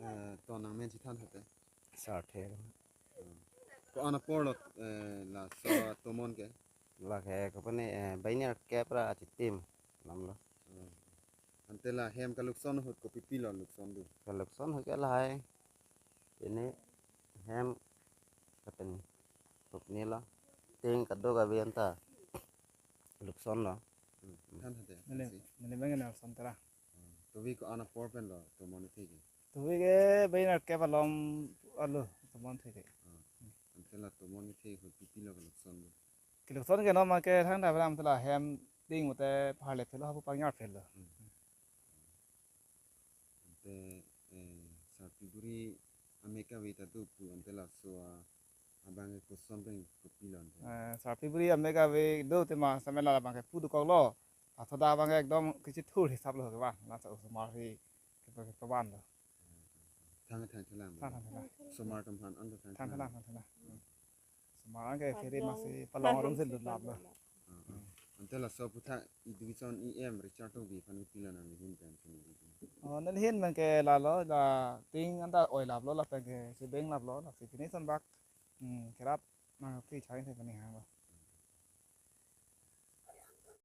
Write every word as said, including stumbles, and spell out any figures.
Eh, to nangmen chethan hate. Sarthe. Hmm. Ko-an apor lo, eh, laso tomon ke? Lake kopine, eh, baini arkep ra achitim alam lo. Hmm. Ante la hem kalukson ahut kopi pilo lukson do? Kalukson ahut ke lahai. Pini hem kapen kopine lo. Ting kadokave anta lukson lo. Hmm. Than hate. Neli, neli bang na son tara. Hmm. Tovi ko-an apor pen lo tomon ithe ke? Tovi ke baini arkep along alo tomon ithe ke. Hmm. Ante la tomon ithe ahut pi pilo kalukson do? Kalukson ke non ma ke thangta abang ante la hem ting mate pharle phelo hapu pangjar phelo. Hmm. Ante, eh, sarpi buri amek ave ta do pu ante laso a-, abang ke koson pen kopi lo ante? Eh, sarpi buri amek ave do tema samela abang ke pu dokok lo. Athoda abang ke ekdom kachethur hisap lo ke bang. Laso osomar si kepa kepavan lo. Thang thang thelang. Thang thang thelang. Osomar atum aphan an thang thang thelang. Thang thelang, thang thelang. Hmm. Osomar ke phere masi palong arum si lut lap lo. Ah, ah. Ante laso aputhak education E M Richard Tokbi aphan kopilo nangli ahin pen chini? Oh, neli ahin pen ke lalo, la ting anta oi lap lo, lapen ke chebeng lap lo, lasi pini son bak, hmm, kerap nangpi chai the pini ha lo.